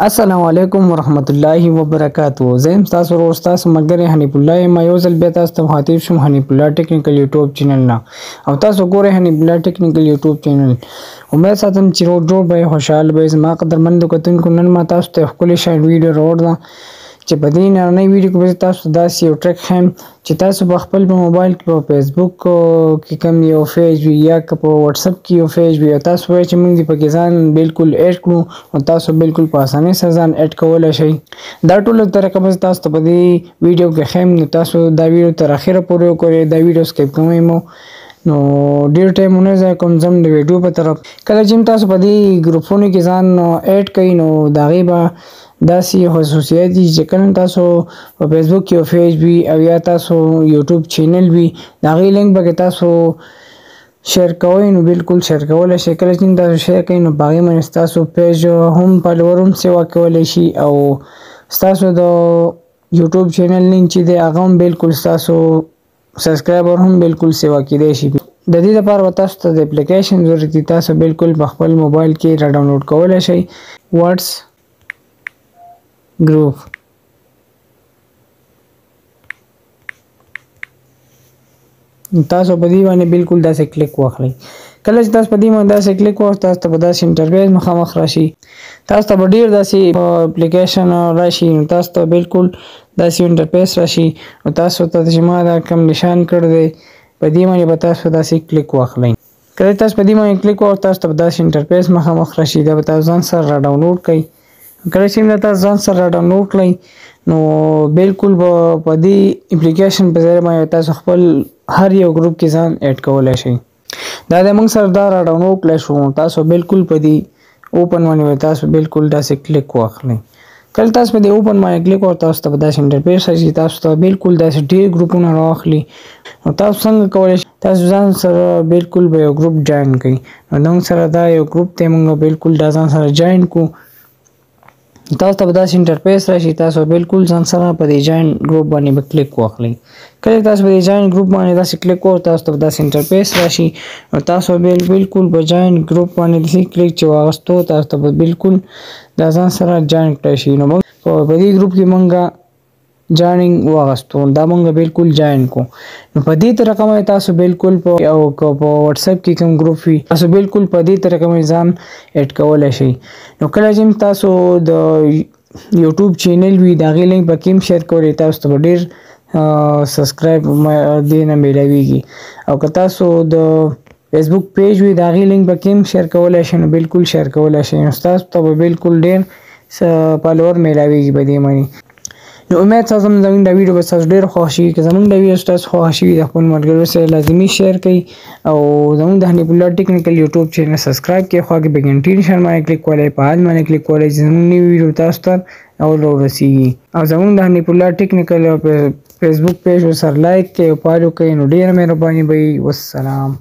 السلام علیکم ورحمت الله وبرکاتو. زه یم ستاسو ورور، ستاسو ملګری حنیف الله یم. یو ځل بیا تاسو ته مخاطب شوم حنیف الله ټیکنیکل یوټیوب چینل نه، او تاسو ګورئ حنیف الله ټیکنیکل یوټیوب چینل. امید ساتم چې روغ جوړ به یې، خوشحال به یې. زما قدرمندو کتونکو، نن ما تاسو ته ښکلې شان ویډیو راوړله چې په دې نننۍ ویډیو کې به زه تاسو ته داسې یو ټریک ښیم چې تاسو په خپل په موبایل کې په فیسبوک کې کوم یو پیج وي یا که په واتساپ کې یو پیج وي او تاسو وایئ چې موږ دې پکې ځان بالکل اډ کړو، نو تاسو بالکل په اسانۍ سره ځان اډ کولی شئ. دا ټوله طریقه به زه تاسو ته په دې ویډیو کې ښیم، نو تاسو دا ویډیو تر اخره پورې وګورئ، دا ویډیو سکیپ کوئ مو. نو ډېر ټایم ونه ضایع کوم، ځم د ویډیو په طرف. کله چې تاسو په دې ګروپونو کې ځان اډ کړئ، نو د هغې به داسې خصوصیات دي چې کله تاسو په فیسبوک کې یو پیج وي او یا تاسو یوټیوب چینل وي، د هغې لینک به کې تاسو شیر کوئ، نو بالکل شیر کولی شئ. کله چې تاسو شیر کوئ، نو په هغې باندې ستاسو پیج هم فالوور هم سیوا کولی شي، او ستاسو د یوټیوب چینل لینک چې دی هغه هم بالکل ستاسو سبسکرایبر هم بالکل سیوا کیدی شي. د دې لپاره به تاسو ته د اپلیکیشن ضرورت وي، تاسو بالکل په خپل موبایل کې را ډاونلوډ کولی شئ. واتس ګروپ تاسو په دې باندې بالکل داسې کلیک واخلئ. کله چې تاسو په دې باندې داسې کلیک واخلئ، تاسو ته به داسې انټرفیس مخامخ راشي، تاسو ته به ډېر داسې اپلیکیشن راشي، نو تاسو ته بالکل داسې انټرفیس راشي. نو تاسو ته چې ما دا کوم نشان کړی دی، په دې باندې به تاسو داسې کلیک واخلئ. کله چې تاسو په دې باندې کلیک واخلئ، تاسو ته به داسې انټرفیس مخامخ راشي. دا به تاسو ځان سره را ډاونلوډ کړئ. کله چې دا تاسو ځان سره را ډاونلوډ کړئ، نو بالکل به په دې اپلیکیشن په ذریعه باندې تاسو خپل هر یو ګروپ کې ځان اډ کولی شئ. دا د موږ سره دا را ډاونلوډ کړی شو، تاسو بالکل په دې اوپن باندې به تاسو بالکل داسې کلیک واخلئ. کله تاسو په دې اوپن باندې کلیک وکړئ، تاسو ته به داسې انټرفیس راشي، تاسو ته بالکل داسې ډېر ګروپونه راواخلي. نو تاسو څنګه کولی شئ تاسو ځان سره بالکل به یو ګروپ جوین کړئ. نو موږ سره دا یو ګروپ دی، موږ بالکل دا ځان سره جوین کړو. تاسو ته به داسې انټرفیس راشي، تاسو بالکل ځان سره په دې جوین ګروپ باندې به کلیک واخلئ. کله تاسو په دې جوین ګروپ باندې داسې کلیک وکړئ، تاسو ته به داسې انټرفیس راشي. نو تاسو بالکل په جوین ګروپ باندې داسې کلیک چې واغستو، تاسو ته به بالکل دا ځان سره جوین کړی شي. نو موږ په دې ګروپ کې موږ جوینینګ واغستو، دا موږ بالکل جوین کو. نو په دې طریقه باندې تاسو بالکل په او که په واتساپ کې کوم ګروپ وي، تاسو بالکل په دې طریقه باندې ځان اډ کولی شئ. نو کله چې تاسو د یوټیوب چینل وي، د هغې لینک پکې هم شیر کولی، تاسو ته به ډېر سبسکرایب دې نه میلاویږي. او که تاسو د فیسبوک پیج وي، د هغې لینک پکې هم شیر کولی شئ، نو بالکل شیر کولی شئ. نو ستاسو ته به بالکل ډېر فالوور میلاویږي په دې باندې. نو امید ساتم زموږ دا ویډیو به ستاسو ډېر خوښ شي. که زموږ دا ویډیو ستاسو خوښ شي، د خپل ملګرو سره لازمي شیر کړئ، او زموږ د حنیف الله ټیکنیکل یوټیوب چینل سبسکرایب کړئ. خوا کې په ګنټې نشان باندې کلیک کولی، په آل باندې کلیک کولی چې زموږ نوې ویډیو تاسو ته اول ورسیږي. او زموږ د حنیف الله ټیکنیکل فیسبوک پیج ورسره لایک کړئ او فالو کړئ. نو ډېره مهرباني به وي. والسلام.